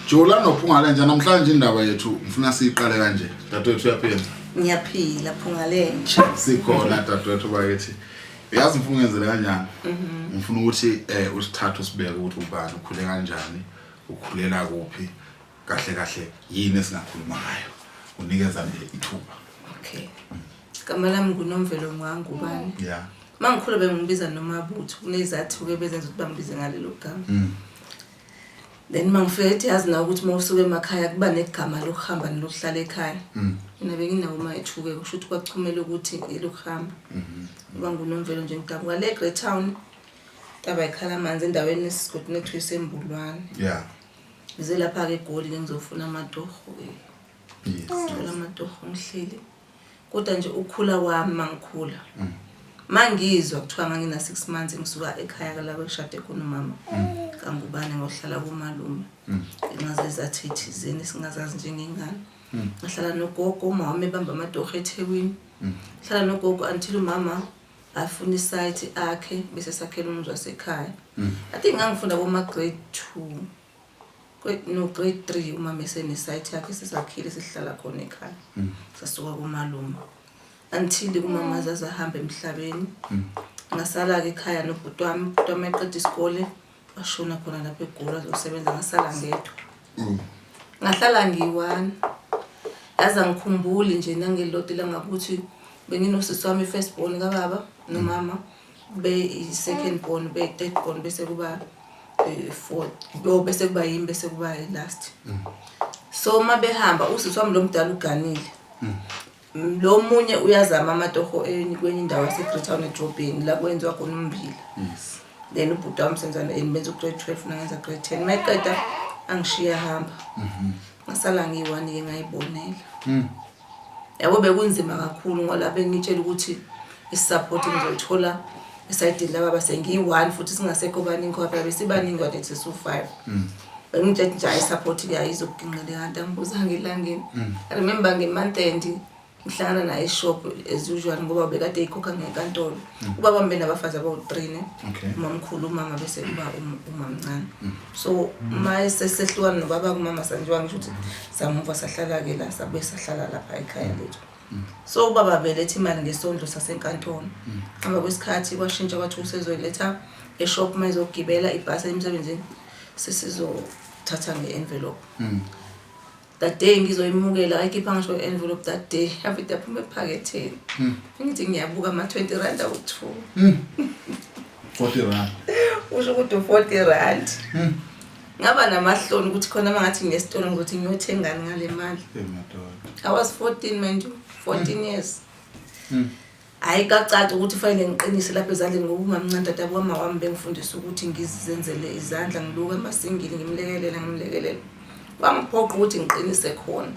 Jula noPhungalenja, namhlanje indaba yethu ngifuna siyiqale kanje. Dadewethu, uyaphila? Ngiyaphila, Phungalenja. Sikhona, dadewethu bakithi. Yazi ngifuna ungenzele kanjani? Ngifuna ukuthi usithathe usibeke ukuthi ubani, ukhule kanjani, ukhulela kuphi, kahle kahle yini esingakhuluma ngayo. Unikeza nje ithuba. Okay. Igama lami nguNomvelo Ngwangubane. Mangikhula bengibiza Nomabutho, kunezathu-ke bezenza ukuthi bangibize ngalelo gama. Then mangifika ethi yazi nawe ukuthi uma usuka emakhaya kuba negama lokuhamba nelokuhlala ekhaya. Mina benginawo uma-two-ke, kusho ukuthi kwachumela ukuthi elokuhamba. Ngoba nguNomvelo nje, ngidabuka le Greytown, Ntaba Ikhalamanzi, endaweni esigodini ekuthiwa iseMbulwane. Ngize lapha-ke eGoli-ke ngizofuna amatoho-ke. Thola amatoho ngihleli. Kodwa nje ukukhula kwami mangikhula. Mangizwa kuthiwa ngangina 6 months ngisuka ekhaya la bekushade khona umama. KaNgubane ngohlala kumalume. Ngingazezathu thizeni singazazi njengengane. Ngahlala nogogo, uma wami ebamba amatoho eThekwini. Hlala nogogo until umama afuna isite akhe bese sakhela umuzi wasekhaya. I think ngangifunda koma grade 2. No, grade 3, umama esene-site yakhe sesakhile, sihlala khona ekhaya. Sasuka kumalume until kumama azaze ahamba emhlabeni. Ngasala-ke ekhaya nobhuti wami. Ubhuti wami eqeda isikole washona khona lapha eGoli, azosebenza, ngasala ngedwa. Ngahlala ngiyi-one. Yazi angikhumbuli nje nangelilodwa ilanga ukuthi benginosisi wami, i-first born kababa nomama, be-second born, be-third born, bese kuba fourth, yo, bese kuba yimi, bese kuba i-last. So uma behamba, usisi wami lo mdala uganile. Lo munye uyazama amatoho kwenye indawo yase-Greytown edrobheni la kwenziwa khona ummbila. Then ubhuti wami senza benza u-grade 12, nangenza grade 10. Mayeqeda angishiya hamba. Ngasala ngiyi-one-ke, ngayibonela. Yabo, bekunzima kakhulu ngoba bengitshela ukuthi isupport ngizoyithola esayidini laba sengiyi-one futhi singasekho baningi, ngoba phela besibaningi kade sisu-five. Bengitshela nje hayi, isupport-ke ayizokuginqele kanti angibuzanga elangeni. I remember nge-month end ngihlangana naye eshop as usual, ngoba bekade eyikhokha ngenkantolo. Ubaba wami benabafazi abawu-three ne. Umamkhulu, umama, bese kuba umamncane. So uma sesehlukana nobaba kumama sanjengoba ngisho ukuthi samuva sahlala-ke la, sabuye sahlala lapha ekhaya lethu. So ubaba beletha imali ngesondlo sasenkantolo. Hamba kwesikhathi kwashintsha, kwathi usezoyiletha eshop uma ezogibela ibhasi emsebenzini, sesizothatha nge-envelope. That day ngizoyimukela, ayikhipha ngisho i-envelope that day, yavele yaphuma ephaketheni. Ngithi ngiyabuka, ama-R20 awu-two. R40. Usho ukuthi u-R40. Ngaba namahloni ukuthi khona uma ngathi nginesitolo ngizothi ngiyothengani ngale mali. Hey madoda. I was 14, mind you, 14 years. Hhayi, kacaca ukuthi fanele ngiqinise lapha ezandleni, ngoba umamncane tata kwama wami bengifundisa ukuthi ngizenzele izandla, ngiluke amasingili, ngimlekelela ngimlekelela. Kwangiphoqa ukuthi ngiqinise khona.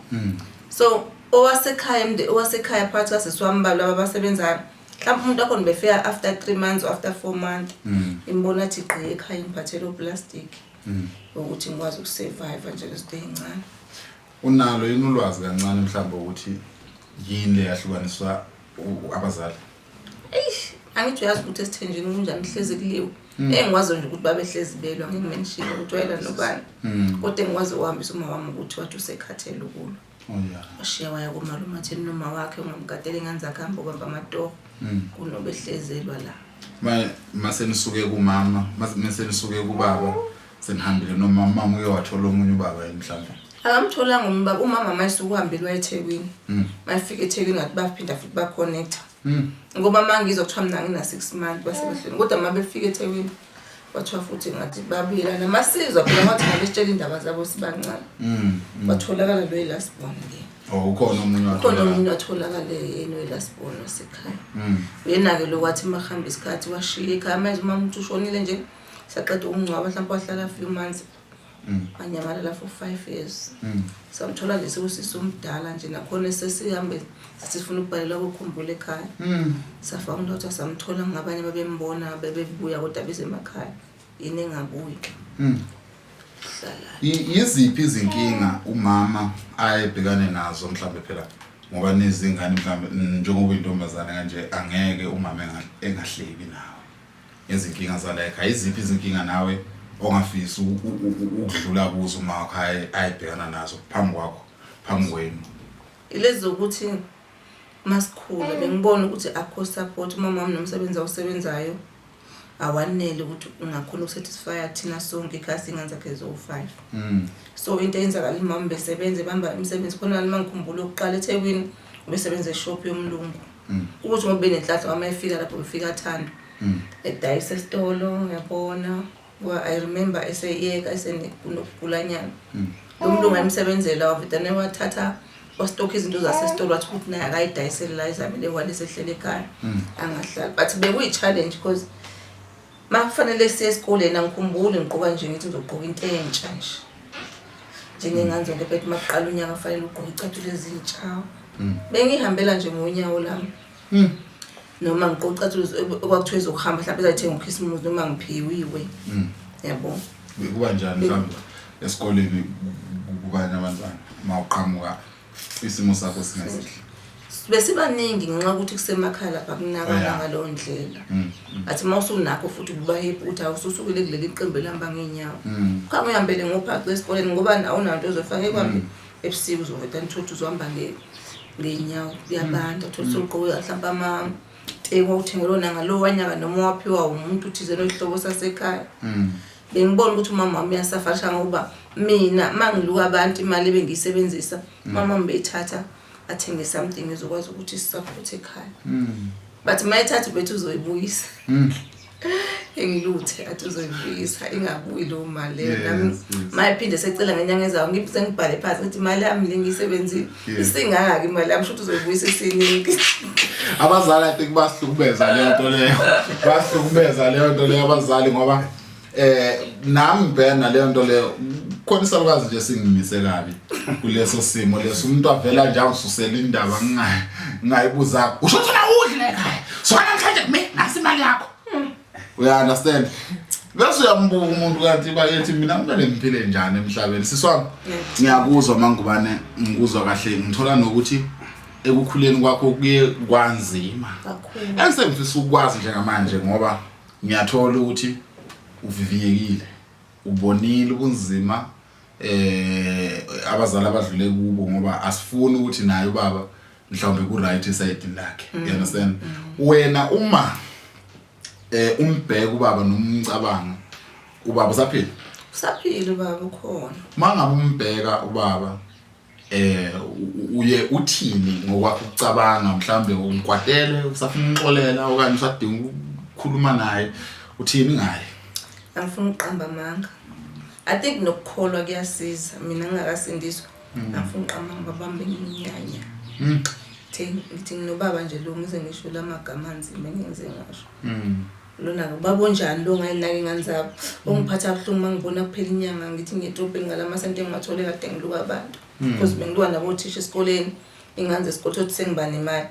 So owasekhaya owasekhaya phakathi kasisi wami balo laba abasebenzayo, mhlawumbe umuntu wakhona befika after 3 months or after 4 months, imbona athi gqi ekhaya ngiphathele uplastic ukuthi ngikwazi ukusurvive nje lezinto ey'ncane. Unalo yini ulwazi kancane mhlawumbe ukuthi yini le yahlukaniswa abazali? Eish, angithi uyazi ukuthi esithenjini kunjani, kuhlezi kuliwe. Engikwazi nje ukuthi babehlezi belwa, ngingimenshini ukuthi wayela nobani. Kodwa engikwazi ukuhambisa uma wami ukuthi wathi usekhathele ukulwa. Washiya waya komalume, atheni noma wakhe ungamgadela ingane zakhe, hamba ubamba amatoho kunobehlezelwa la. Mase nisuke kumama, mase nisuke kubaba, senihambile noma mama uye wathola omunye ubaba yini mhlawumbe? Akamtholanga umbaba umama, mayisuka uhambile waya eThekwini. Mayifika eThekwini ngathi baphinda futhi baconnecta. Ngoba uma ngizwa kuthiwa mina ngina 6 months base behlukene, kodwa uma befika eThekwini kwathiwa futhi ngathi babuyelana. Masizwa phela kwathi ngabe sitshela indaba zabo sibancane. Kwatholakala lo last born ke. Oh, ukhona omunye Ukhona watholakala. Omunye watholakala yena oyi-last born wasekhaya. Uyena-ke lo wathi uma kuhamba isikhathi washiya ekhaya, manje uma umuntu ushonile nje saqeda ukungcwaba, mhlawumbe wahlala few months, wanyamalala for 5 years. Samthola nje sekusisi omdala nje, nakhona sesihambe sesifuna ukubhalela kokhumbula ekhaya. Safaka umuntu wathi samthola ngabanye babembona bebebuya kodwa besemakhaya, yini engabuyi. Hlala. Yiziphi izinkinga umama ayebhekane nazo mhlawumbe, phela ngoba nizingane mhlawumbe, njengoba uyintombazane kanje, angeke umama engahlebi nawe ngezinkinga zala ekhaya? Yiziphi izinkinga nawe Ongafisi ukudlula kuzo uma wakho ayebhekana nazo phambi kwakho, phambi kwenu? Ilezi zokuthi masikhula bengibona ukuthi akho support, umama wami nomsebenzi awusebenzayo awanele ukuthi ungakhona ukusatisfya thina sonke ekhaya singane zakhe zowu-5. So into eyenzakala, umama besebenza, ebamba imisebenzi khona. Uma ngikhumbula ukuqala eThekwini, ubesebenza eshop yomlungu, ukuthi ngoba benenhlanhla, uma efika lapho befika athandwa, edayisa esitolo, yabona. Well, I remember eseyeka esenokugulanyana, lo mlungu ayemsebenzela wavedane wathatha wastokha izinto zasesitolo, wathi ukuthi naye akayidayisele la izamele wale sehlele ekhaya, angahlali. But bekuyi-challenge because uma kufanele siye esikoleni, angikhumbuli ngigqoka nje, ngithi ngizogqoka into entsha nje njengengane zonke, but uma kuqala unyaka kufanele ugqoke icathulo ezintsha. Bengihambela nje ngonyawo lami, noma ngigqoke icathulo okwakuthiwa ezokuhamba, mhlawumbe ezayithenga ukhisimusi noma ngiphiwiwe, yabo. Kuba njani mhlawumbe esikoleni kubanye abantwana uma uqhamuka isimo sakho singesihle? Besibaningi ngenxa yokuthi kusemakhaya lapha, kunakana ngaleyo ndlela. Athi uma usunakho futhi uba happy ukuthi awususukile kuleli qembu elihamba ngey'nyawo. Khange uyihambele ngophaca esikoleni ngoba awunanto ozofaka ekuhambe ebusuku, uzoveta nithuthi uzohamba ngey'nyawo, kuyabanda, uthole sewugqoke mhlawumpe amateki wawuthengelwe nangalo wanyaka noma waphiwa umuntu thizeni oyihlobo sasekhaya. Bengibona ukuthi umama wami uyasafarisha ngoba mina uma ngiluka abantu imali ebengiyisebenzisa, umama wami beyithatha athenge something ezokwazi ukuthi sisupport ekhaya. But uma ethatha bethi uzoyibuyisa, engiluthe athi uzoyibuyisa, ingabuyi leyo mali leyo. Nami uma ephinde secela ngenyanga ezayo, ngibe sengibhale phansi ngithi imali yami le ngiyisebenzile isingaka, imali yami shuthi uzoyibuyisa isiningi. Abazali, I think basihlukumeza leyo nto leyo, basihlukumeza leyo nto leyo abazali, ngoba nami ngibhekana naleyo nto leyo. Khona isalukazi nje singimise kabi kuleso simo leso, umuntu avela nje angisusela indaba ngingayibuza, usho ukuthi udle la ekhaya, so namhlanje kumina nasi imali yakho, uya understand? Bese uyambuka umuntu kanti bayethi mina kumele ngiphile njani emhlabeni? Siswami, ngiyakuzwa mangubane, ngikuzwa kahle, ngithola nokuthi ekukhuleni kwakho kuye kwanzima. Kakhulu. Esengifisa ukwazi njengamanje, ngoba ngiyathola ukuthi uvivinyekile, ubonile ubunzima abazali abadlule kubo, ngoba asifuni ukuthi naye ubaba mhlawumbe ku right side lakhe, you understand? Wena uma umbheka ubaba noma umcabanga ubaba, usaphila? Usaphila ubaba, ukhona. Mangabe umbheka ubaba, uye uthini ngokwakho ukucabanga? Mhlambe umkwatele, usafuna umxolela, okanye usadinga ukukhuluma naye, uthini ngaye? Angifuni ukuqamba amanga, I think nokukholwa kuyasiza. Mina ngingakasindiswa, angifuni ukuqamba amanga, babambe ngiminyanya. Thi ngithi nginobaba nje lo, ngize ngisho la magama anzima engize ngasho. Lona ubaba onjani lo ngayinaka ingane zabo, ongiphatha kabuhlungu uma ngibona kuphela inyanga, ngithi ngiyedrobheni ngalamasenti engiwathole kade ngiluka abantu, because bengiluka nabothisha esikoleni, ingane zesikole, thothi sengiba nemali.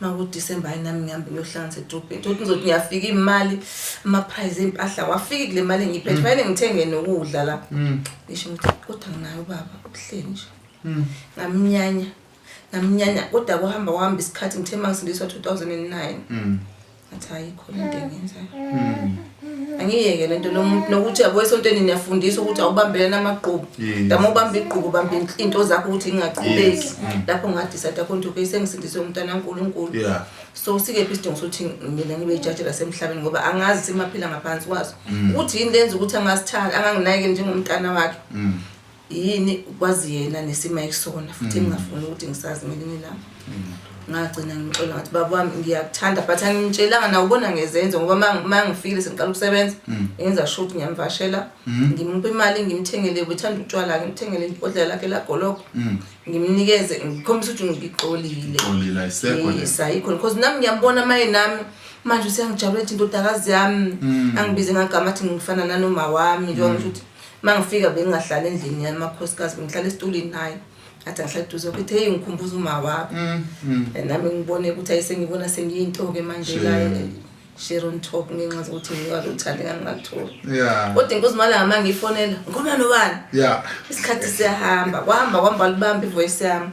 Uma kuDisemba, hayi, nami ngihambe ngiyohlanganisa edrobheni, thothi ngizothi ngiyafika, imali, ama-price ey'mpahla wafiki kule mali engiyiphethe, fanele ngithenge nokudla la. Ngisho ngithi kodwa nginayo ubaba ubuhleli nje. Ngamnyanya, ngamnyanya, kodwa kuhamba kuhamba isikhathi, ngithe uma ngisindiswa 2009, ngathi ayikho lento engiyenzayo, angiyeke lento. Lo muntu nokuthi yabo esontweni niyafundisa ukuthi awubambelana amagqubu. Dama ubamba igqubu, ubamba into zakho ukuthi ingaqhubeki. Lapho ngadecide khona ukuthi okay, sengisindiswe umntwana kaNkulunkulu. So sikephi isidingo sokuthi mina ngibe ijaji lasemhlabeni, ngoba angazi simaphila ngaphansi kwaso, ukuthi yini lenza ukuthi angasithandi, anganginakekeli njengomntana wakhe? Yini kwazi yena nesimo ayikusona, futhi engingafuni ukuthi ngisazi ngelinye ilanga. Ngagcina ngimxola, ngathi baba wami ngiyakuthanda, but angimtshelanga nawe, ubona ngezenzo, ngoba ma ngifikile sengiqala ukusebenza, ngenza sure ukuthi ngiyamvashela, ngimupha imali, ngimthengele, uthanda utshwala, ngimthengele ibhodlela lakhe lagoloko, ngimnikeze, ngikhombisa ukuthi ngixolile. Xolile, ayisekho le. Yes, ayikho, because nami ngiyambona maye nami manje useyangijabula, ethi indodakazi yami, angibize ngagama, athi ngifana nanoma wami, njengoba ngisho ukuthi uma ngifika bengingahlali endlini yamakhosikazi, bengihlala esitulini naye, athi angihlala eduze kwakhe, ethi hey, ngikhumbuza uma wakho. And nami ngibone ukuthi ayisengibona sengiyinto-ke manje la. Share on top ngenxa zokuthi ngingaluthandi ngangingalutholi. Kodwa inkosi malanga uma ngiyifonela ngikhuluma nobani? Isikhathi siyahamba kwahamba kwahamba libamba ivoice yami.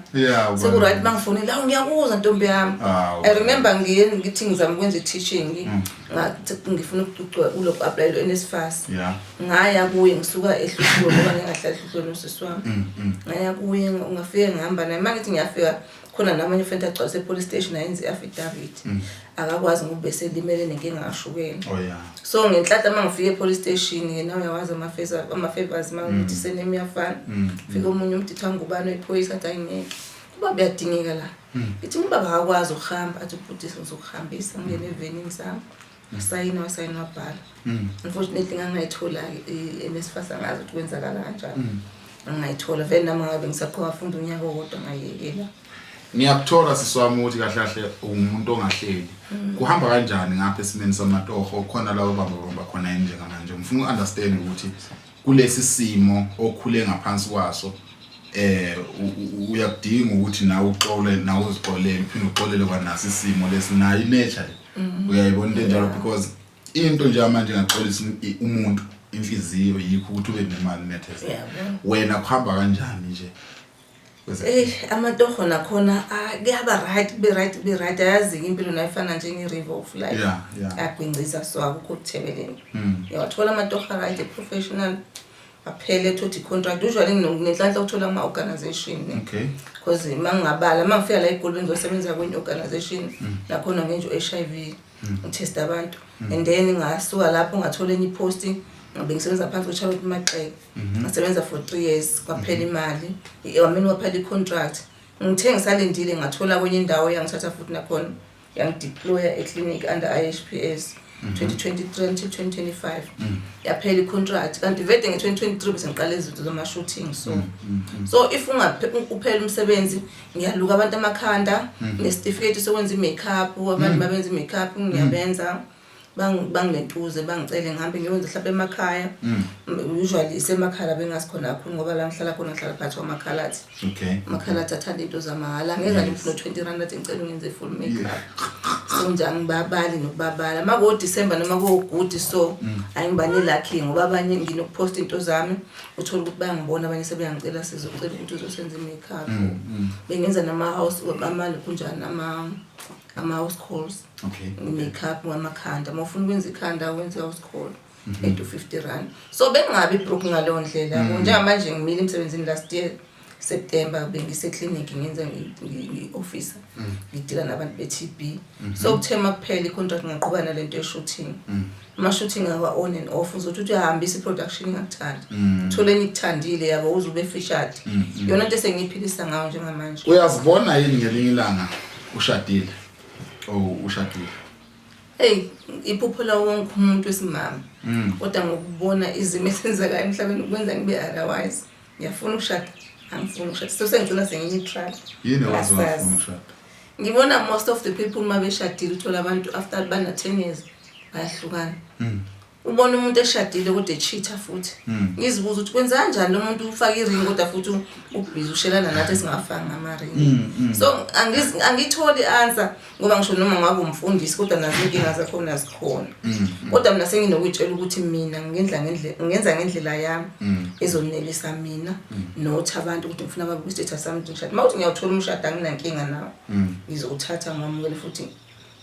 Seku-right uma ngifonela awu ngiyakuzwa ntombi yami. I remember ngiye ngithi ngizama ukwenza i-teaching ngathi ngifuna kulokhu apply lo-NSFAS. Ngaya kuye ngisuka eHluhluwe ngoba ngingahlali eHluhluwe nosisi wami. Ngaya kuye ngafike ngihamba naye uma ngithi ngiyafika khona namanye ufente agcwalise e-police station ayenze i-affidavit. Akakwazi ngoba beselimele nenkinga kashukela. Oh yeah. So ngenhlanhla uma ngifika e-police station yena uyawazi ama-favors uma ngithi sename iyafana. Fika omunye umuntu ithi angubani oyiphoyisa athi ayingeke. Ubaba uyadingeka la. Ngithi ubaba akakwazi ukuhamba athi ubhuti ngizokuhambisa ngingene evenini sami. Wasayina wasayina wabhala. Unfortunately ngangayithola-ke i-NSFAS angazi ukuthi kwenzakala kanjani. Ngangayithola vele nami ngabe ngisaqhubeka ngafunda unyaka owodwa ngayekela. Ngiyakuthola sisi wami ukuthi kahle kahle umuntu ongahleli. Kuhamba kanjani ngapha esimeni samatoho khona la obamba bamba khona yini njengamanje? Ngifuna uku-understand ukuthi kulesi simo okhule ngaphansi kwaso uyakudinga ukuthi nawe uxole nawe uzixolele uphinde uxolele kwanaso isimo lesi nayo i-nature le. Uyayibona into enjalo because into nje manje engaxolisa umuntu inhliziyo yikho ukuthi ube nemali nethezela. Wena kuhamba kanjani nje? Amatoho nakhona kuyaba right kube right kube right ayazi-ke impilo nayo ifana njenge-river of life. Ayagwingciza so akukho okuthebeleni. Uyawathola amatoho right professional aphele ethothi i-contract usually nginenhlanhla ukuthola ama-organization ne. Because uma ngingabala uma ngifika la eGoli bengizosebenza kwenye organization nakhona ngenje u-HIV ngithesta abantu and then ngasuka lapho ngathola enye ipost bengisebenza phansi kwe-Charlotte Maxeke. Ngasebenza for 3 years kwaphela imali I mean kwaphela i-contract. Ngithe ngisalindile ngathola kwenye indawo yangithatha futhi nakhona yangideploya eclinic under IHPS 2023 until 2025. Yaphela i-contract kanti vele nge-2023 bese ngiqala izinto zama-shooting so so if uphela umsebenzi ngiyaluka abantu amakhanda nesitifiketi sokwenza i-makeup abantu babenza i-makeup ngiyabenza bangilentuze bangicele ngihambe ngiyowenza mhlawumbe emakhaya. Usually isemakhaya bengasikhona kakhulu ngoba la ngihlala khona ngihlala phakathi kwamakhalathi. Amakhalathi athanda into zamahhala ngeza nje no 20 rand athi ngicela ungenze full makeup. So nje angibabali nokubabala uma ku December noma ku good so angiba ne lucky ngoba abanye nginokupost into zami uthola ukuthi bayangibona abanye sebeyangicela sizocela ukuthi uzosenza i-makeup. Bengenza nama house ama kunjani ama house calls. I-makeup ngamakhanda uma ufuna ukwenza ikhanda wenze house call 8 to 50 rand. So bengingabi broke ngaleyo ndlela yabo. Njengamanje ngimile emsebenzini last year September bengise-clinic ngenza ngi-officer ngidila nabantu be-TB. So kuthe uma kuphela i-contract ngaqhuba nalento ye-shooting. Ama-shooting awa on and off uzothi uthi uyahambisa i-production ingakuthandi uthole enye ikuthandile yabo uze ube featured. Yona into esengiyiphilisa ngayo njengamanje. Uyazibona yini ngelinye ilanga ushadile? Oh ushadile. Hey iphupho lawo wonke umuntu wesimama. Kodwa ngokubona izimo esenzekayo emhlabeni kwenza ngibe otherwise. Ngiyafuna ukushada. Angifuni ukushada. So sengigcina sengiyi-neutral. Yini okwenza ungafuni ukushada? Ngibona most of the people uma beshadile uthola abantu after bana 10 years bayahlukana. Ubona umuntu eshadile kodwa echeater futhi. Ngizibuza ukuthi kwenza kanjani lo muntu ufaka iring kodwa futhi ubhizi ushelana nathi esingafanga ama-ring. So angitholi answer ngoba ngisho noma ngabe umfundisi kodwa nazo inkinga zakhona zikhona. Kodwa mina senginokuyitshela ukuthi mina ngenza ngendlela ngenza ngendlela yami ezonelisa mina not abantu ukuthi ngifuna babe kwi-status sami ukuthi ngishade. Uma uthi ngiyawuthola umshado anginankinga nawo. Ngizowuthatha ngamukele futhi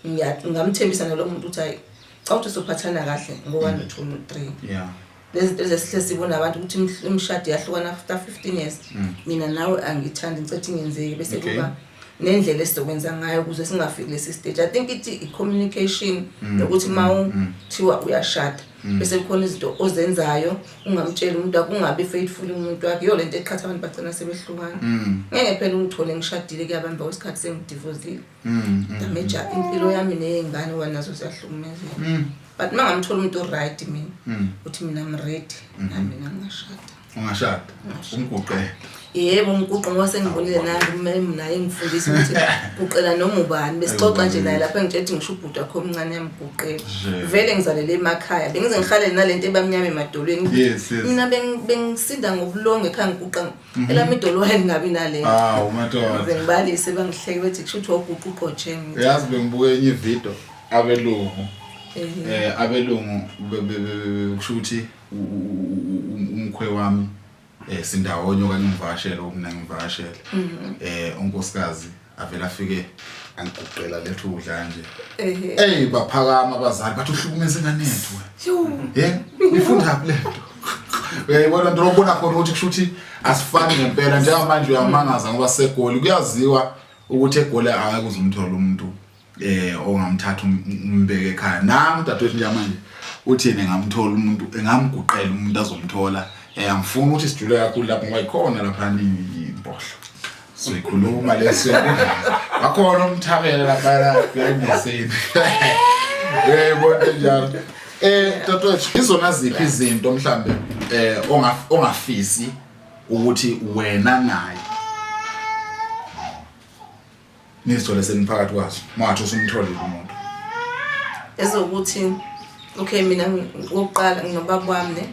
ngingamthembisa nalo muntu ukuthi hayi cha uthi sophathana kahle ngo-1 no 2 no 3. Lezi zinto ezesihle sibona abantu ukuthi imishado iyahlukana after 15 years. Mina nawe angithandi ngicela ingenzeki bese kuba nendlela esizokwenza ngayo ukuze singafiki lesi stage. I think ithi i-communication nokuthi uma uthiwa uyashada bese kukhona izinto ozenzayo ungamtsheli umuntu wakho ungabi faithful umuntu wakho iyo lento eqhatha abantu bagcina sebehlukana. Ngeke phela ungithole ngishadile kuyabamba kwesikhathi sengidivozile. Damage impilo yami neyengane ngoba nazo ziyahlukumezeka. But uma ngamthola umuntu o-right mina uthi mina I'm ready nami mina ngingashada. Ungashada. Umguqe. Yebo umguqo ngoba sengibonile nami naye ngifundisa ukuthi guqela noma ubani besixoxa nje naye lapha ngitshela ukuthi ngisho ubhuti wakho omncane yamguqela. Vele ngizalele emakhaya bengize ngihalele nalento ebamnyama emadolweni. Mina bengisinda ngobulongo ekhaya ngiguqa elami idolo wayelingabi nalento. Hawu madoda. Ngize ngibalise bangihleke bethi kusho ukuthi wawuguqa uqojeme. Uyazi bengibuke enye ivideo abelungu. Abelungu kusho ukuthi umkhwe wami sindawonye okanye ungivakashele okuna ngivakashele. Unkosikazi avela afike angiguqela lethu ukudla kanje. Ey baphakama abazali bathi uhlukumeza ingane yethu wena. Ye, ifunda phi lento? Uyayibona nto obona khona ukuthi kusho ukuthi asifani ngempela njengamanje uyamangaza ngoba segoli kuyaziwa ukuthi egoli angeke uze umthole umuntu ongamthatha umbeke ekhaya. Nami dadewethu njengamanje uthi yena engamthola umuntu engamguqela umuntu azomthola. Angifuni ukuthi sijule kakhulu lapho ngoba ikhona lapha impohlo. Sikhuluma leso. Bakhona umthabela lapha behind the scene. Yebo njalo. Dadewethu izona ziphi izinto mhlambe ongafisi ukuthi wena naye nizithole seniphakathi kwazo mangathi usumtholile umuntu? Ezokuthi okay, mina okokuqala nginobaba wami ne.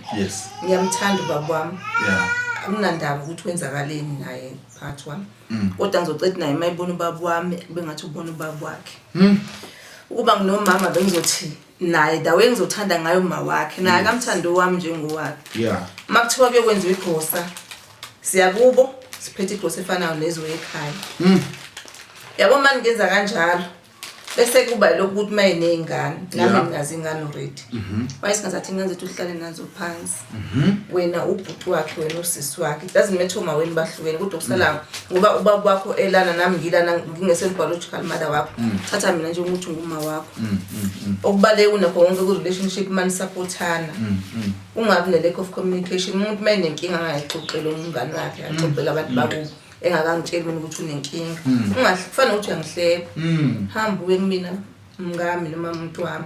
Ngiyamthanda ubaba wami. Akunandaba ukuthi wenzakaleni naye phakathi kwami. Kodwa ngizocela naye mayibona ubaba wami bengathi ubona ubaba wakhe. Ukuba nginomama bengizothi naye the way ngizothanda ngayo uma wakhe naye akamthandi owami njengowakhe. Makuthiwa kuyokwenziwa igosa siyakubo siphethe igosa efanayo nezo ekhaya. Yabo manje ngenza kanjalo bese kuba lokhu ukuthi maye nezingane nami nginazo ingane already. Wayesingazathi ingane zethu uhlale nazo phansi. Wena ubhuti wakhe wena usisi wakhe. It doesn't matter uma wena bahlukene kodwa kusala ngoba ubaba wakho elana nami ngilana ngingese biological mother wakho. Thatha mina njengokuthi nguma wakho. Okubaleka unakho konke ku relationship mani supportana. Ungabi ne lack of communication. Umuntu mayinenkinga angayixoxela umngane wakhe, axoxele abantu bakubo engakangitsheli mina ukuthi unenkinga. Ungahle kufanele ukuthi uyangihleba. Hamba uye kumina mngami noma umuntu wami.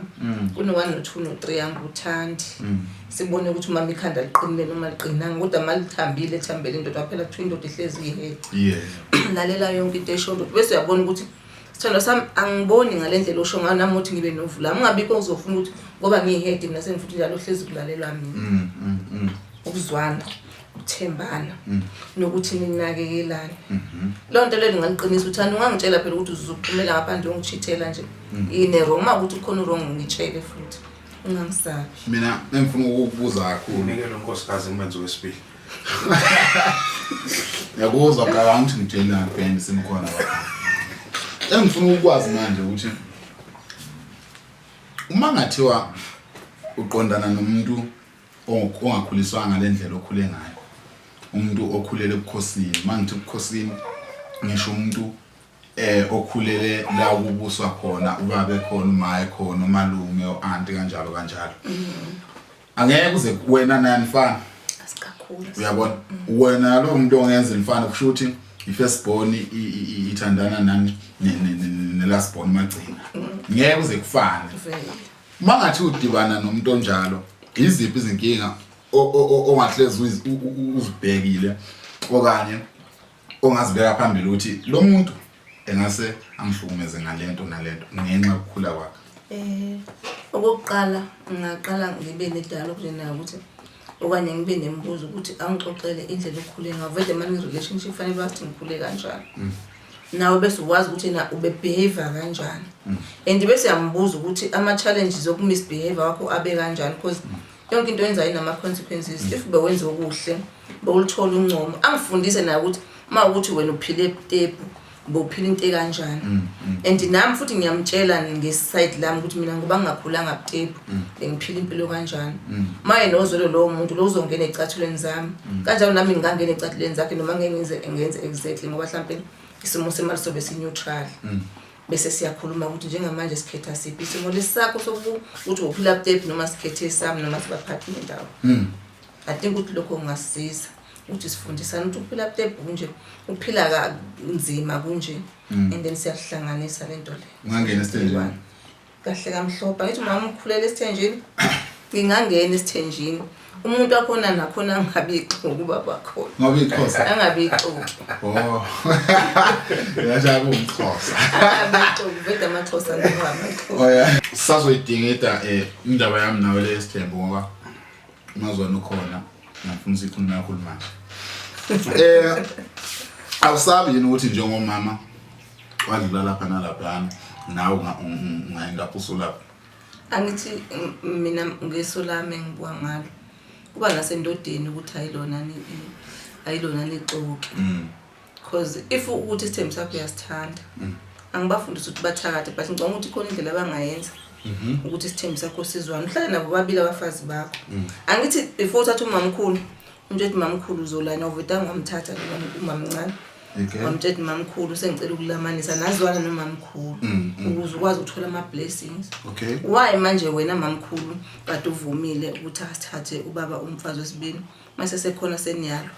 Kuno 1 no 2 no 3 angikuthandi. Sibone ukuthi umama ikhanda liqinile noma liqinanga kodwa malithambile ethambele indoda phela kuthiwa indoda ihlezi iyihead. Lalela yonke into esho indoda bese uyabona ukuthi sithando sami angiboni ngalendlela osho ngayo nami ukuthi ngibe novula. Angingabikho ngizofuna ukuthi ngoba ngiyihead mina sengifuthi njalo hlezi kulalelwa mina. Ukuzwana, ukuthembana nokuthi ninakekelane. Leyo nto leyo ngaliqinisa uthando. Ungangitshela phela ukuthi uzophumela ngaphandle ungichithela nje. Yini wrong? Uma ukuthi ukhona wrong ngitshele futhi. Ungangisabi. Mina engifuna ukukubuza kakhulu. Nikele unkosikazi umenzi wesibili. Ngiyakuzwa qala ngithi ngitshela Ben simkhona lapha. Engifuna ukwazi manje ukuthi uma ngathiwa uqondana nomuntu ongakhuliswanga ngalendlela okhule ngayo, umuntu okhulele ebukhosini, mangithi ebukhosini ngisho umuntu okhulele la kubuswa khona, ubaba ekhona, uma ekhona, umalume, uanti kanjalo kanjalo. Angeke uze wena naye nifana. Asikakhulu. Uyabona? Wena lo muntu ongenza nifana kusho ukuthi i-first born ithandana nani ne last born magcina. Ngeke uze kufane. Mangathi udibana nomuntu onjalo, iziphi izinkinga ongahlezi uzibhekile okanye ongazibeka phambili ukuthi lo muntu engase angihlukumeze ngalento nalento ngenxa yokukhula kwakhe? Okokuqala ngingaqala ngibe ne-dialogue nje naye ukuthi okanye ngibe nemibuzo ukuthi angixoxele indlela okhule ngayo. Vele manje relationship fanele bathi ngikhule kanjani. Nawe bese uwazi ukuthi yena ube-behave kanjani. And bese uyambuza ukuthi ama-challenges oku-misbehave wakho abe kanjani because yonke into oyenzayo inama-consequences. If bewenza okuhle bewulithola uncomo, angifundise naye ukuthi uma ukuthi wena uphile ebutepu bowuphila into ekanjani. And nami futhi ngiyamtshela ngeside lami ukuthi mina ngoba ngingakhulanga butepu bengiphila impilo kanjani. Maye nozwelo lowo muntu lo uzongena ecathulweni zami. Kanjalo nami ngingangena ecathulweni zakhe noma ngeke ngenze exactly ngoba mhlampe isimo semali sobe si-neutral. Bese siyakhuluma ukuthi njengamanje sikhetha siphi isimo lesakho sokuthi uphila butepu noma sikhethe esami noma sibaphathi nendawo. I think ukuthi lokho kungasiza ukuthi sifundisane ukuthi ukuphila butepu kunje, ukuphila kanzima kunje, and then siyahlanganisa lento le. Ungangena esithenjini? Kahle kamhlophe. Ngithi umama ukhulela esithenjini, ngingangena esithenjini. Umuntu wakhona nakhona angabi ixoki ubaba wakhona. Ngabe ixhosa? Angabi ixoki. Oh. Yasha kumxhosa. Angabi ixoki, vele amaxhosa noma amaxhosa. Oh yeah. Sazoyidingida indaba yami nawe le esithembu ngoba umazwana ukhona ngifuna sikhulume kakhulu manje. Awusabi yini ukuthi njengomama wadlula lapha nalaphana nawe ungayenda usulapha. Angithi mina ngeso lami engibuka ngalo kuba nasendodeni ukuthi ayilona ayilona nixoki. Because if ukuthi isithembu sakho uyasithanda, angibafundisi ukuthi bathakathe, but ngicabanga ukuthi khona indlela abangayenza ukuthi isithembu sakho sizwane, uhlale nabo babili abafazi bakho. Angithi before uthatha umamkhulu, umtshela ukuthi mamkhulu uzolana, uvedanga wamthatha umamncane. Wamtshela ukuthi mamkhulu sengicela ukulamanisa, nazwana nomamkhulu ukuze ukwazi ukuthola ama-blessings. Why manje wena mamkhulu kade uvumile ukuthi asithathe ubaba umfazi wesibili, mase sekhona seniyalo?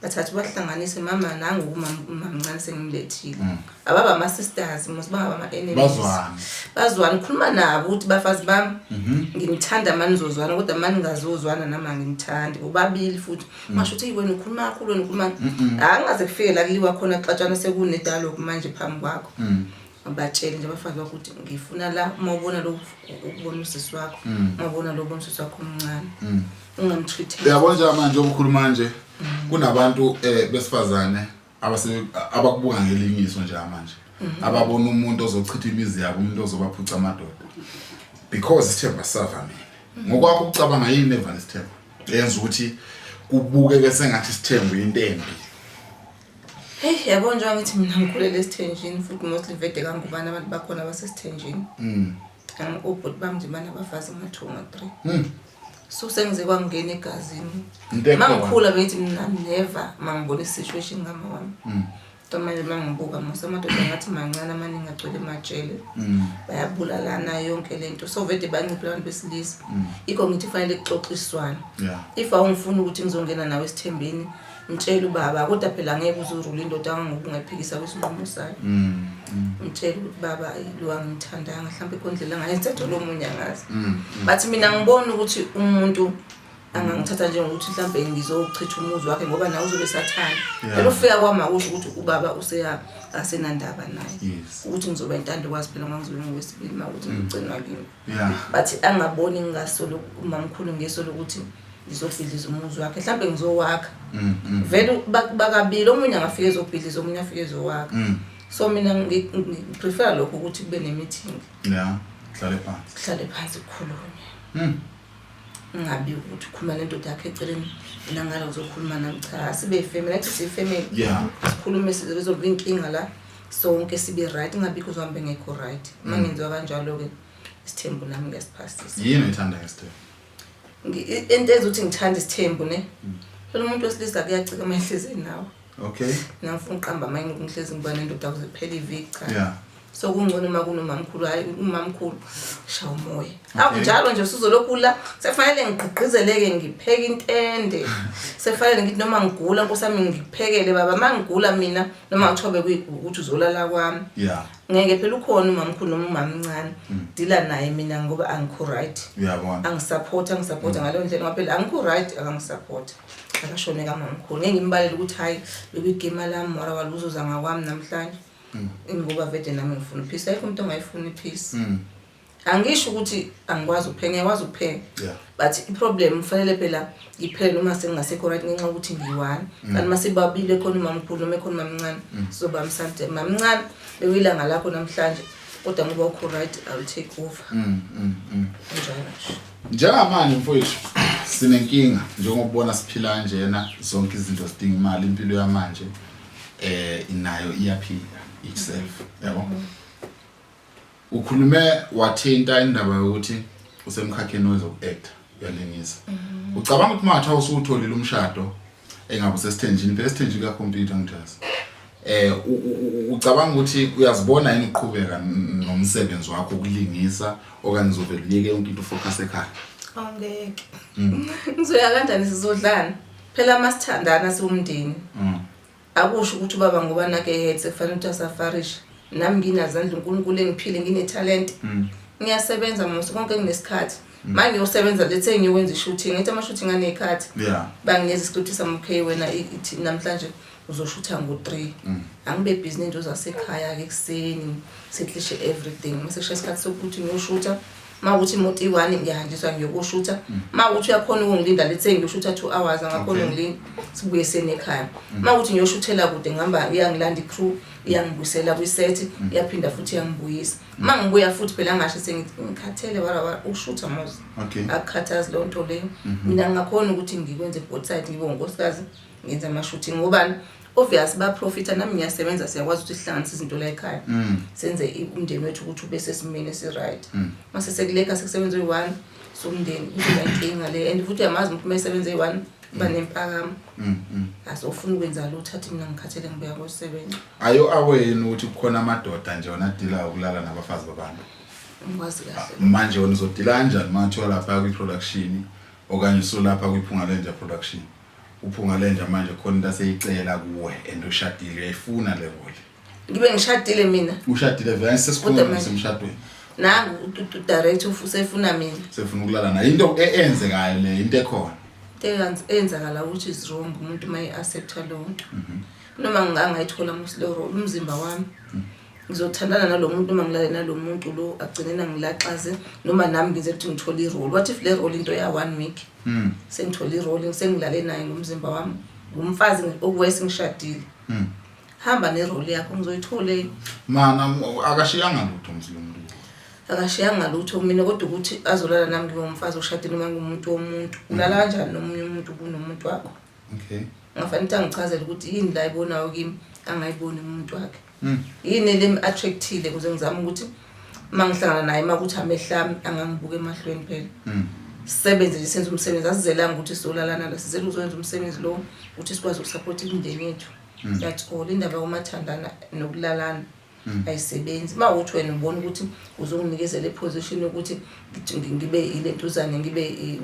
Bathatha bahlanganise mama nangu umamncane sengimlethile. Ababa ama-sisters mos, bangaba ama-enemies. Bazwane. Bazwane, khuluma nabo ukuthi bafazi bami, nginithanda mani nizozwana, kodwa mani ningazozwana nami anginithandi bobabili futhi. Ungasho ukuthi wena ukhuluma kakhulu, wena ukhuluma, angaze kufike la kuliwa khona kuxatshana, sekune-dialogue manje phambi kwakho. Batshele nje abafazi bakho ukuthi ngifuna la, uma ubona lo ukubona usisi wakho, uma ubona lo ubona usisi wakho omncane, ungamtreat. Uyabona nje manje obukhuluma nje, kunabantu besifazane abase abakubuka ngelinye iso nje manje, ababona umuntu ozochitha imizi yabo, umuntu ozobaphuca amadoda, because isithembu asavamile. Ngokwakho ukucabanga, yini evala isithembu eyenza ukuthi kubukeke sengathi isithembu into embi? Hey, yabo, njengoba ngithi mina ngikhulele esithenjini, futhi mostly vede kangubani abantu bakhona basesithenjini. Obhuti bami nje banabafazi nga-two, nga-three. So sengize kwangena egazini. Into ekhona. Mangikhula bengithi mina never, mangibona i-situation ngama wami. Kodwa manje mangibuka mos, amadoda ngathi mancane amaningi agcwele emajele. Bayabulalana yonke lento. So vede banciphile abantu besilisa. Ikho ngithi fanele kuxoxiswane. If awungifuni ukuthi ngizongena nawe esithembeni, mtshele ubaba, kodwa phela ngeke uzurula indoda ngoba ungayiphikisa kwisinqumo sayo. Mtshele ukuthi baba, lo angimthandanga, mhlawumbe khona indlela angayenza lo omunye, angazi. But mina ngibona ukuthi umuntu angangithatha njengokuthi mhlawumbe ngizochitha umuzi wakhe, ngoba nawe uzobe sathanda. Phela ufika kwami akusho ukuthi ubaba useya asenandaba naye. Ukuthi ngizoba intandokazi phela ngoba ngizobe ngowesibili uma ukuthi ngigcinwa kimi. But angaboni ngingasolo umamkhulu ngeso lokuthi ngizobhidliza umuzi wakhe, mhlawumbe ngizowakha. Vele bakabili, omunye angafika ezobhidliza, omunye afike ezowakha. So mina ngiprefer lokho ukuthi kube ne-meeting. Yeah. Hlale phansi. Kuhlale phansi kukhulunywe. Ungabi ukuthi ukhuluma nendoda yakho eceleni, mina ngala uzokhuluma nami. Cha, sibe ifamily, athi siyifamily. Sikhulume sizobe inkinga la sonke sibe right, ingabikho uzohambe ngekho right. Uma ngenziwa kanjalo-ke isithembu nami ngiyasiphasisa. Yini oyithanda ngesithembu? Into enza ukuthi ngithande isithembu ne, phela umuntu wesilisa kuyacika uma ehlezi nawe. Mina ngifuna ukuqamba amanye ngoku ngihlezi ngiba nendoda kuze kuphele iviki, cha. So kungcono uma kunomamkhulu, hhayi umamkhulu shaya umoya. Awu, njalo nje usuzolokhu la, sekufanele ngigqigqizeleke, ngipheke intende, sekufanele ngithi noma ngigula, nkosi yami, ngikuphekele baba. Uma ngigula mina noma kuthiwa ukuthi uzolala kwami, ngeke phela, ukhona umamkhulu noma umamncane, dila naye mina ngoba angikho right. Uyabona. Angisupport ngaleyo ndlela, ngoba phela angikho right, akangisupporta. Akashone kamamkhulu, ngeke ngimbalele ukuthi hhayi bekuyigema lami mora waluzuza ngakwami namhlanje, ngoba vele nami ngifuna ipeace. Ayikho umuntu ongayifuni ipeace. Angisho ukuthi angikwazi ukupheka, ngiyakwazi ukupheka, but i-problem kufanele phela iphele noma sengingasekho right, ngenxa yokuthi ngiyi-one. Kanti uma sibabili, ekhona umamkhulu noma ekhona umamncane, sizobambisana ukuthi mamncane bekuyilanga lakho namhlanje, kodwa ngoba ukho right, I will take over. Kanjalo nje. Njengamanje mfowethu sinenkinga, njengokubona siphila kanjena, zonke izinto zidinga imali, impilo yamanje inayo iyaphila itself, yabo. Ukhulume wathinta indaba yokuthi usemkhakheni wezoku-acta, uyalingisa. Ucabanga ukuthi matha usutholile umshado, engabe usesithenjini, phela esithenjini kuyakhompyutha ngithazi, ucabanga ukuthi uyazibona yini uqhubeka nomsebenzi wakho ukulingisa, okanye uzovela uyeke yonke into ufocus ekhaya? Awungeke, ngizoya kanjani? Sizodlana phela masithandana siwumndeni. Akusho ukuthi ubaba ngoba nake head sekufanele ukuthi asufferishe, nami nginazandla uNkulunkulu engiphile, nginethalente, ngiyasebenza mos, konke kunesikhathi. Manje ngiyosebenza, let's say ngiyokwenza i-shooting, ngithi ama-shooting aney'khathi. Banginikeza iscript sami, okay wena ithi namhlanje uzoshutha ngo-3, angibe busy nento zasekhaya-ke ekuseni, settlishe everything, mase kushaya isikhathi sokuthi ngiyoshutha. Uma ukuthi imoto iyi-one ngiyahanjiswa ngiyokushutha. Uma ukuthi uyakhona ukungilinda, let's say ngiyoshutha 2 hours, angakhona ungilinda, sibuye seni ekhaya. Uma ukuthi ngiyoshuthela kude, ngihamba, iyangilanda i-crew, iyangibuyisela kwi-set, iyaphinda futhi iyangibuyisa. Uma ngibuya futhi phela ngasho sengithi ngikhathele, warawara ukushutha mos. Akukhathazi leyo nto leyo. Mina ngingakhona ukuthi ngikwenze both side, ngibe unkosikazi, ngenze ama-shooting, ngobani? Obvious baprofitha, nami ngiyasebenza, siyakwazi ukuthi sihlanganise izinto la ekhaya, senze umndeni wethu ukuthi ube sesimeni esi-right. Mase sekulekha sekusebenza oyi-one somndeni, kuzoba inkinga le. And futhi uyamazi umuntu uma esebenza eyi-one uba nempakamo. Asofuna ukwenza lutho, athi mina ngikhathele, ngibuya kosebenza. Ayo awena ukuthi kukhona amadoda nje wona adila ukulala nabafazi babantu? Ngikwazi kahle. Manje wena uzodila kanjani uma kuthiwa lapha kwi-production okanye usulapha kwiPhunga Lenja Production, uPhunga Lenja manje khona into aseyicela kuwe and ushadile, uyayifuna le role? Ngibe ngishadile mina? Ushadile vele. Kodwa Sesikhuluma semshadweni. Nangu udirector usefuna mina. Sefuna ukulala naye, into eyenzekayo le, into ekhona. Into eyenzakala, which is wrong, umuntu uma e-accepta leyo nto, noma ngingangayithola mos leyo role, umzimba wami ngizothandana nalo muntu noma ngilale nalo muntu lo, agcine nangilaxaze noma nami ngenze ukuthi ngithole i-role. What if le role into ya one week, sengithole i-role, sengilale naye ngomzimba wami, ngumfazi, okuwese ngishadile? Hamba ne-role yakho, ngizoyithola. Mana, akashiyanga lutho mzi lo muntu. Akashiyanga lutho mina, kodwa ukuthi azolala nami ngibe umfazi oshadile noma ngumuntu womuntu, ulala kanjani nomunye umuntu kunomuntu wakho? Ngafanele ukuthi angichazele ukuthi yini la ayibonayo kimi angayiboni umuntu wakhe. Yini lem-attractile ukuze ngizame ukuthi uma ngihlangana naye, uma kuthi amehlo ami angangibuka emahlweni phela. Sisebenze nje, senze umsebenzi, asizelanga ukuthi sizolalana la, sizele ukuzokwenza umsebenzi lo ukuthi sikwazi ukusapotha imindeni yethu. That's all. Indaba yokumathandana nokulalana ayisebenzi. Uma ukuthi wena ubona ukuthi uzonginikezela i-position yokuthi ngibe ilentuzane, ngibe